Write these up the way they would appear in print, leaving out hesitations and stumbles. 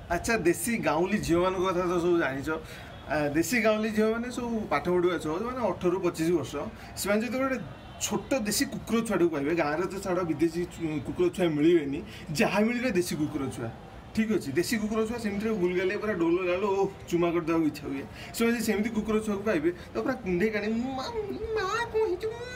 ଆଚ୍ଛା, ଦେଶୀ ଗାଉଁଲି ଝିଅମାନଙ୍କ କଥା ତ ସବୁ ଜାଣିଛ। ଦେଶୀ ଗାଉଁଲି ଝିଅମାନେ ସବୁ ପାଠ ପଢ଼ୁବା ଛୁଆ, ମାନେ 18ରୁ 25 ବର୍ଷ। ସେମାନେ ଯଦି ଗୋଟେ ଛୋଟ ଦେଶୀ କୁକୁର ଛୁଆଟାକୁ ପାଇବେ, ଗାଁରେ ତ ଛାଡ଼ ବିଦେଶୀ କୁକୁର ଛୁଆ ମିଳିବେନି, ଯାହା ମିଳିବେ ଦେଶୀ କୁକୁର ଛୁଆ। ଠିକ୍ ଅଛି, ଦେଶୀ କୁକୁର ଛୁଆ ସେମିତିରେ ଗୁଲଗାଲିଆ ପୁରା ଡୋଲ ଡାଲ ଓ ଚୁମା କରିଦେବାକୁ ଇଚ୍ଛା ହୁଏ। ସେମାନେ ଯଦି ସେମିତି କୁକୁର ଛୁଆକୁ ପାଇବେ ତ ପୁରା କୁଣ୍ଢେଇ କାଣି, ମା କ'ଣ ହେଇଛି ପୁରା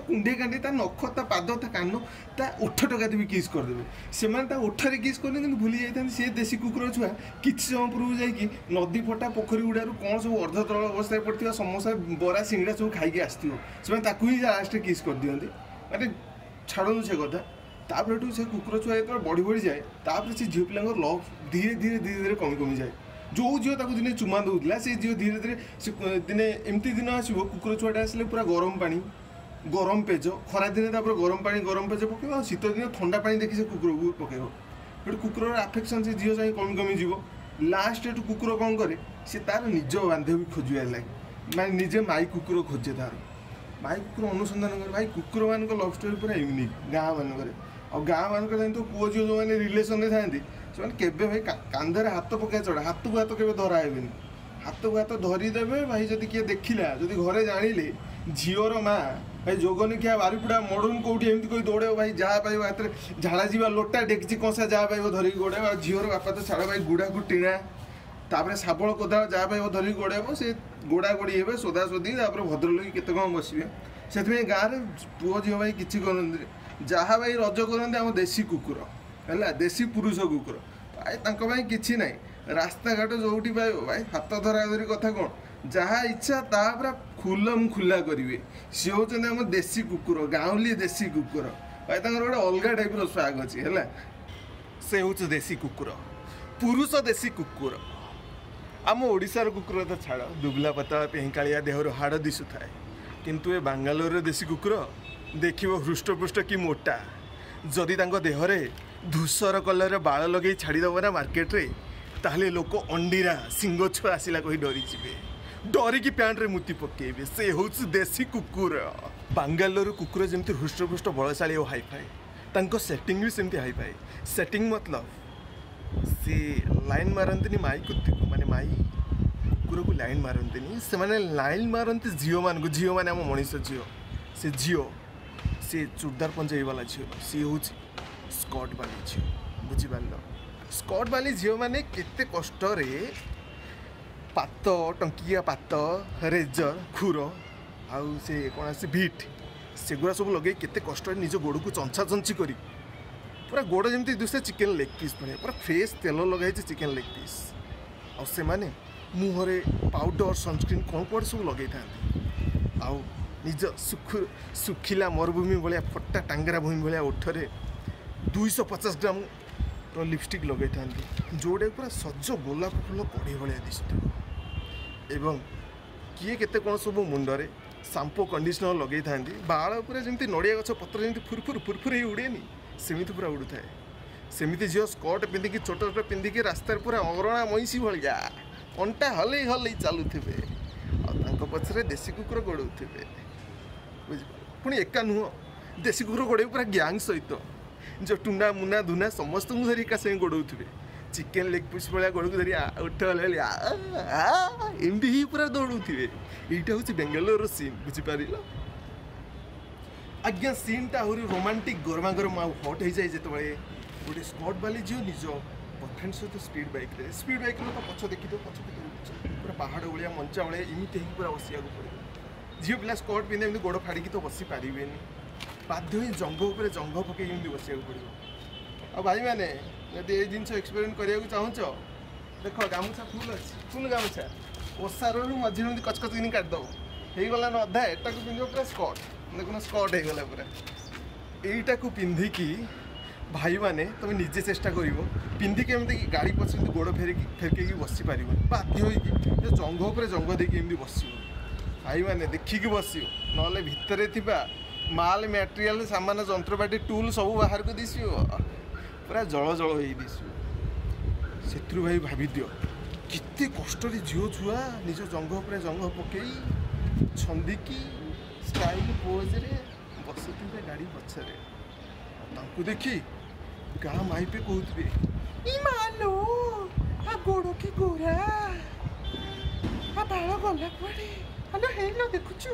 କୁଣ୍ଢେଇ କାଣ୍ଡେଇ ତା ନଖ, ତା ପାଦ, ତା କାନ, ତା ଓଠ ଟକାତେ ବି କିସ୍ କରିଦେବେ। ସେମାନେ ତା ଓଠରେ କିସ୍ କଲେ, କିନ୍ତୁ ଭୁଲି ଯାଇଥାନ୍ତି ସେ ଦେଶୀ କୁକୁର ଛୁଆ କିଛି ସମୟ ପୂର୍ବରୁ ଯାଇକି ନଦୀ ଫଟା ପୋଖରୀ ଗୁଡ଼ାରୁ କ'ଣ ସବୁ ଅର୍ଦ୍ଧ ତରଳ ଅବସ୍ଥାରେ ପଡ଼ିଥିବା ସମୋସା, ବରା, ସିଙ୍ଗଡ଼ା ସବୁ ଖାଇକି ଆସିଥିବ। ସେମାନେ ତାକୁ ହିଁ ଲାଷ୍ଟରେ କିସ୍ କରିଦିଅନ୍ତି। ମାନେ ଛାଡ଼ନ୍ତୁ ସେ କଥା। ତାପରେ ଏଠୁ ସେ କୁକୁର ଛୁଆ ଯେତେବେଳେ ବଢ଼ି ବଢ଼ିଯାଏ, ତାପରେ ସେ ଝିଅ ପିଲାଙ୍କର ଲଭ୍ ଧୀରେ ଧୀରେ ଧୀରେ ଧୀରେ କମି କମିଯାଏ। ଯେଉଁ ଝିଅ ତାକୁ ଦିନେ ଚୁମା ଦେଉଥିଲା, ସେ ଝିଅ ଧୀରେ ଧୀରେ ସେ ଦିନେ ଏମିତି ଦିନ ଆସିବ, କୁକୁର ଛୁଆଟା ଆସିଲେ ପୁରା ଗରମ ପାଣି, ଗରମ ପେଜ, ଖରାଦିନେ ତାପରେ ଗରମ ପାଣି ଗରମ ପେଜ ପକାଇବ, ଆଉ ଶୀତ ଦିନେ ଥଣ୍ଡା ପାଣି ଦେଖି ସେ କୁକୁରକୁ ପକାଇବ। ଏଠୁ କୁକୁରର ଆଫେକ୍ସନ୍ ସେ ଝିଅ ସାଙ୍ଗେ କମି କମିଯିବ। ଲାଷ୍ଟ ଏଠୁ କୁକୁର କ'ଣ କରେ, ସେ ତାର ନିଜ ବାନ୍ଧବୀ ଖୋଜିବାରେ ଲାଗେ। ମାନେ ନିଜେ ମାଇ କୁକୁର ଖୋଜେ, ତାର ମାଇ କୁକୁର ଅନୁସନ୍ଧାନ କରେ। ଭାଇ, କୁକୁରମାନଙ୍କ ଲଭ୍ ଷ୍ଟୋରି ପୁରା ୟୁନିକ୍ ଗାଁ ମାନଙ୍କରେ। ଆଉ ଗାଁ ମାନଙ୍କରେ ଜାଣିଥିବ, ପୁଅ ଝିଅ ଯେଉଁମାନେ ରିଲେସନ୍ରେ ଥାଆନ୍ତି, ସେମାନେ କେବେ ଭାଇ କାନ୍ଧରେ ହାତ ପକାଇବା ଛଡ଼ା ହାତକୁ ହାତ କେବେ ଧରା ହେବେନି। ହାତକୁ ହାତ ଧରିଦେବେ ଭାଇ, ଯଦି କିଏ ଦେଖିଲା, ଯଦି ଘରେ ଜାଣିଲେ, ଝିଅର ମା ଭାଇ ଯୋଗନିଖିଆ ବାରିପଡ଼ା ମଡୁନ କେଉଁଠି ଏମିତି କହି ଦୌଡ଼େଇବ ଭାଇ, ଯାହା ପାଇବ ହାତରେ, ଝାଡ଼ା ଯିବା ଲୋଟା, ଡେକ୍ଚି, କଂସା ଯାହା ପାଇବ ଧରିକି ଗୋଡ଼େଇବ। ଆଉ ଝିଅର ବାପା ତ ଛାଡ଼ ଭାଇ, ଗୁଡ଼ାକୁ ଟିଣା, ତାପରେ ଶାବଳ, କୋଦାଳ ଯାହା ପାଇବ ଧରିକି ଗୋଡ଼େଇବ। ସେ ଗୋଡ଼ା ଗୋଡ଼ି ହେବେ, ସୋଦା ସୋଦି, ତାପରେ ଭଦ୍ରଲୋକି କେତେ କ'ଣ ବସିବେ। ସେଥିପାଇଁ ଗାଁରେ ପୁଅ ଝିଅ ଭାଇ କିଛି କରନ୍ତିନି। ଯାହା ଭାଇ ରଜ କରନ୍ତି ଆମ ଦେଶୀ କୁକୁର, ହେଲା ଦେଶୀ ପୁରୁଷ କୁକୁର ଭାଇ, ତାଙ୍କ ପାଇଁ କିଛି ନାହିଁ। ରାସ୍ତାଘାଟ ଯେଉଁଠି ପାଇବ ଭାଇ, ହାତ ଧରା ଧରି କଥା କ'ଣ, ଯାହା ଇଚ୍ଛା ତାହା ପୁରା ଖୁଲମ ଖୁଲା କରିବେ। ସିଏ ହେଉଛନ୍ତି ଆମ ଦେଶୀ କୁକୁର, ଗାଉଁଲି ଦେଶୀ କୁକୁର ଭାଇ, ତାଙ୍କର ଗୋଟେ ଅଲଗା ଟାଇପ୍ର ସ୍ୱାଗ ଅଛି। ହେଲା, ସେ ହେଉଛି ଦେଶୀ କୁକୁର, ପୁରୁଷ ଦେଶୀ କୁକୁର। ଆମ ଓଡ଼ିଶାର କୁକୁର ତ ଛାଡ଼, ଦୁବଲା ପତଳା ପେଁକାଳିଆ, ଦେହରୁ ହାଡ଼ ଦିଶୁଥାଏ। କିନ୍ତୁ ଏ ବାଙ୍ଗାଲୋରର ଦେଶୀ କୁକୁର ଦେଖିବ ହୃଷ୍ଟପୃଷ୍ଟ କି ମୋଟା। ଯଦି ତାଙ୍କ ଦେହରେ ଧୂସର କଲର୍ର ବାଳ ଲଗେଇ ଛାଡ଼ିଦେବ ନା ମାର୍କେଟରେ, ତାହେଲେ ଲୋକ ଅଣ୍ଡିରା ସିଂହ ଛୁଆ ଆସିଲା କହି ଡରିଯିବେ, ଡରିକି ପ୍ୟାଣ୍ଟରେ ମୁତି ପକେଇବେ। ସେ ହେଉଛି ଦେଶୀ କୁକୁର। ବାଙ୍ଗାଲୋର କୁକୁର ଯେମିତି ହୃଷ୍ଟପୃଷ୍ଟ, ବଳଶାଳୀ ଓ ହାଇଫାଇ, ତାଙ୍କ ସେଟିଂ ବି ସେମିତି ହାଇଫାଇ। ସେଟିଂ ମତଲବ ସେ ଲାଇନ୍ ମାରନ୍ତିନି ମାଇ କୁତିକୁ, ମାନେ ମାଇ କୁକୁରକୁ ଲାଇନ୍ ମାରନ୍ତିନି, ସେମାନେ ଲାଇନ୍ ମାରନ୍ତି ଝିଅମାନଙ୍କୁ। ଝିଅମାନେ ଆମ ମଣିଷ ଝିଅ, ସେ ଝିଅ ସେ ଚୁଡ଼ଦାର ପଞ୍ଜାବୀ ବାଲା ଝିଅ, ସିଏ ହେଉଛି ସ୍କର୍ଟ ବାଲି ଝିଅ। ବୁଝିପାରିଲ? ସ୍କର୍ଟ ବାଲି ଝିଅମାନେ କେତେ କଷ୍ଟରେ ପାତ, ଟଙ୍କିଆ ପାତ, ରେଜର, ଖୁର ଆଉ ସେ କ'ଣ ଆସେ ଭିଟ୍, ସେଗୁଡ଼ା ସବୁ ଲଗେଇ କେତେ କଷ୍ଟରେ ନିଜ ଗୋଡ଼କୁ ଚଞ୍ଚା ଚଞ୍ଚି କରି ପୁରା ଗୋଡ଼ ଯେମିତି ଦିଶେ ଚିକେନ୍ ଲେଗ୍ ପିସ୍ ଭଳିଆ, ପୁରା ଫ୍ରେଶ୍ ତେଲ ଲଗା ହେଇଛି ଚିକେନ୍ ଲେଗ୍ ପିସ୍। ଆଉ ସେମାନେ ମୁହଁରେ ପାଉଡ଼ର, ସନସ୍କ୍ରିନ୍ କ'ଣ କୁଆଡ଼େ ସବୁ ଲଗେଇଥାନ୍ତି, ଆଉ ନିଜ ଶୁଖିଲା ମରୁଭୂମି ଭଳିଆ ଫଟା ଟାଙ୍ଗରା ଭୂମି ଭଳିଆ ଓଠରେ 250 ଗ୍ରାମର ଲିପଷ୍ଟିକ୍ ଲଗେଇଥାନ୍ତି, ଯେଉଁଟାକି ପୁରା ସଜ ଗୋଲାପ ଫୁଲ କଢ଼େଇ ଭଳିଆ ଦିଶୁଥିବ। ଏବଂ କିଏ କେତେ କ'ଣ ସବୁ ମୁଣ୍ଡରେ ସାମ୍ପୋ, କଣ୍ଡିସନର୍ ଲଗେଇଥାନ୍ତି। ବାଳ ଉପରେ ଯେମିତି ନଡ଼ିଆ ଗଛ ପତ୍ର ଯେମିତି ଫୁରଫୁର ଫୁରଫୁର ହେଇ ଉଡ଼େନି, ସେମିତି ପୁରା ଉଡ଼ୁଥାଏ। ସେମିତି ଝିଅ ସ୍କର୍ଟ ପିନ୍ଧିକି, ଛୋଟ ଛୋଟ ପିନ୍ଧିକି ରାସ୍ତାରେ ପୁରା ଅରଣା ମଇଁଷି ଭଳିଆ ଅଣ୍ଟା ହଲେଇ ହଲେଇ ଚାଲୁଥିବେ, ଆଉ ତାଙ୍କ ପଛରେ ଦେଶୀ କୁକୁର ଗୋଡ଼ଉଥିବେ। ବୁଝିପାରିଲ? ପୁଣି ଏକା ନୁହଁ, ଦେଶୀ କୁକୁର ଗୋଡ଼େଇବେ ପୁରା ଗ୍ୟାଙ୍ଗ ସହିତ, ଯେଉଁ ଟୁନା ମୁନା ଧୁନା ସମସ୍ତଙ୍କୁ ଧରି ଏକା ସାଙ୍ଗେ ଗୋଡ଼ଉଥିବେ। ଚିକେନ୍ ଲେଗ୍ ପିସ୍ ଭଳିଆ ଗୋଡ଼କୁ ଧରି ଉଠ ହଲେ ଏମିତି ହିଁ ପୁରା ଦୌଡ଼ଉଥିବେ। ଏଇଟା ହେଉଛି ବେଙ୍ଗାଲୋରର ସିନ୍। ବୁଝିପାରିଲ ଆଜ୍ଞା? ସିନ୍ଟା ଆହୁରି ରୋମାଣ୍ଟିକ୍, ଗରମା ଗରମ ଆଉ ହଟ୍ ହେଇଯାଏ ଯେତେବେଳେ ଗୋଟେ ସ୍କର୍ଟ ବାଲି ଝିଅ ନିଜ ବୟଫ୍ରେଣ୍ଡ ସହିତ ସ୍ପିଡ୍ ବାଇକ୍ରେ, ସ୍ପିଡ୍ ବାଇକ୍ରେ ତ ପଛ ଦେଖିଥିବ, ପଛ କେତେ ଉଚ୍ଚ, ପୁରା ପାହାଡ଼ ଭଳିଆ, ମଞ୍ଚା ଭଳିଆ ଏମିତି ହେଇକି ପୁରା ବସିବାକୁ ପଡ଼ିବ। ଝିଅ ପିଲା ସ୍କର୍ଟ ପିନ୍ଧେ ଏମିତି ଗୋଡ଼ ଫାଡ଼ିକି ତ ବସିପାରିବେନି, ବାଧ୍ୟ ହୋଇ ଜଙ୍ଘ ଉପରେ ଜଙ୍ଘ ପକେଇକି ଏମିତି ବସିବାକୁ ପଡ଼ିବ। ଆଉ ଭାଇମାନେ ଯଦି ଏଇ ଜିନିଷ ଏକ୍ସପେରିମେଣ୍ଟ କରିବାକୁ ଚାହୁଁଛ, ଦେଖ ଗାମୁଛା ଫୁଲ୍ ଅଛି, ଫୁଲ୍ ଗାମୁଛା ଓସାରରୁ ମଝିରେ ଏମିତି କଚକଚ କିନି କାଟିଦେବ, ହେଇଗଲା ନା ଅଧା। ଏଟାକୁ ପିନ୍ଧିବ ପୁରା ସ୍କର୍ଟ, ଦେଖୁନ ସ୍କର୍ଟ ହେଇଗଲା ପୁରା। ଏଇଟାକୁ ପିନ୍ଧିକି ଭାଇମାନେ ତୁମେ ନିଜେ ଚେଷ୍ଟା କରିବ, ପିନ୍ଧିକି ଏମିତି ଗାଡ଼ି ପଛରେ ଏମିତି ଗୋଡ଼ ଫେରିକି ଫେରକେଇକି ବସିପାରିବନି, ବାଧ୍ୟ ହୋଇକି ଏ ଜଙ୍ଘ ଉପରେ ଜଙ୍ଘ ଦେଇକି ଏମିତି ବସିବ। ଭାଇମାନେ ଦେଖିକି ବସିବ, ନହେଲେ ଭିତରେ ଥିବା ମାଲ ମ୍ୟାଟେରିଆଲ, ସାମାନ, ଯନ୍ତ୍ରପାତି, ଟୁଲ୍ ସବୁ ବାହାରକୁ ଦିଶିବ, ପୁରା ଜଳ ଜଳ ହେଇ ଦିଶିବ। ସେଥିରୁ ଭାଇ ଭାବିଦିଅ କେତେ କଷ୍ଟରେ ଝିଅ ଛୁଆ ନିଜ ଜଙ୍ଘ ଉପରେ ଜଙ୍ଘ ପକେଇ ଛନ୍ଦିକି ଷ୍ଟାଇଲ୍ ପୋଜ୍ରେ ବସୁଥିବେ ଗାଡ଼ି ପଛରେ, ଆଉ ତାଙ୍କୁ ଦେଖି ଗାଁ ମାଇପେ କହୁଥିବେ, ଇମାଲୋ, ଆ ଗୋଡ଼ କି ଗୋରା, ଆ ବାଳ ଗଲା କୁଆଡ଼େ? ହ୍ୟାଲୋ, ହେଇଲୋ, ଦେଖୁଛୁ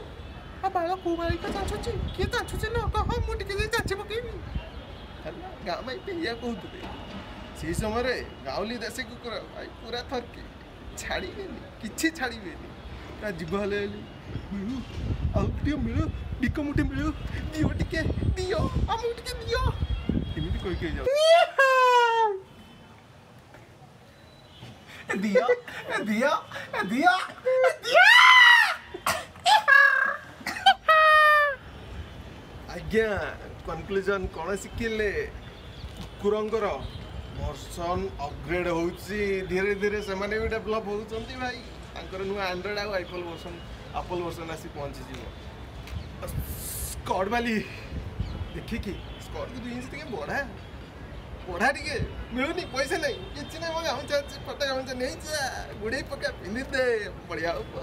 ଆ ବାଳ କୋଉ ମାଳିକ ଚାଞ୍ଚୁଛି? କିଏ ଚାଞ୍ଚୁଛି ନ କହ, ମୁଁ ଟିକେ ଯାଇ ଚାଞ୍ଚି ପକେଇବି। ହେଲା, ଗାଁ ମାଇପି ଏଇଆ କହୁଥିଲେ ସେଇ ସମୟରେ। ଗାଉଁଲି ଦେଶୀ କୁକୁର ଭାଇ ପୁରା ଥରକି ଛାଡ଼ିବେନି, କିଛି ଛାଡ଼ିବେନି। ପୁରା ଜିଭ ହେଲେ ହେଲି, ମିଳୁ ଆଉ ଟିକେ, ମିଳୁ ବିକ ମୁଠେ, ମିଳୁ ଦିଅ ଟିକେ, ଦିଅ ଆମକୁ ଟିକେ ଦିଅ, ଏମିତି କହି କହି ଯାଉ। ଦିଅ ଦିଅ ଦିଅ ଦିଅ। ଆଜ୍ଞା, କନକ୍ଲୁଜନ କ'ଣ ଶିଖିଲେ? କୁକୁରଙ୍କର ଭର୍ସନ୍ ଅପଗ୍ରେଡ୍ ହେଉଛି ଧୀରେ ଧୀରେ, ସେମାନେ ବି ଡେଭଲପ୍ ହେଉଛନ୍ତି ଭାଇ। ତାଙ୍କର ନୂଆ ଆଣ୍ଡ୍ରଏଡ଼୍ ଆଉ ଆଇଫୋନ୍ ଭର୍ସନ୍, ଆପଲ୍ ଭର୍ସନ୍ ଆସି ପହଞ୍ଚିଯିବ। ସ୍କଟ୍ ବାଲି ଦେଖିକି ସ୍କଟ୍କୁ 2 ଇଞ୍ଚ ଟିକେ ବଢ଼ା, ବଢ଼ା ଟିକେ। ମିଳୁନି, ପଇସା ନାହିଁ, କିଛି ନାହିଁ, ମୋ ଗାମୁଛା ଅଛି, ଫଟା ଗାମୁଛା, ନେଇଯା, ଗୁଡ଼େଇ ପକା, ପିନ୍ଧିଦେ, ବଢ଼ିଆ ହବ।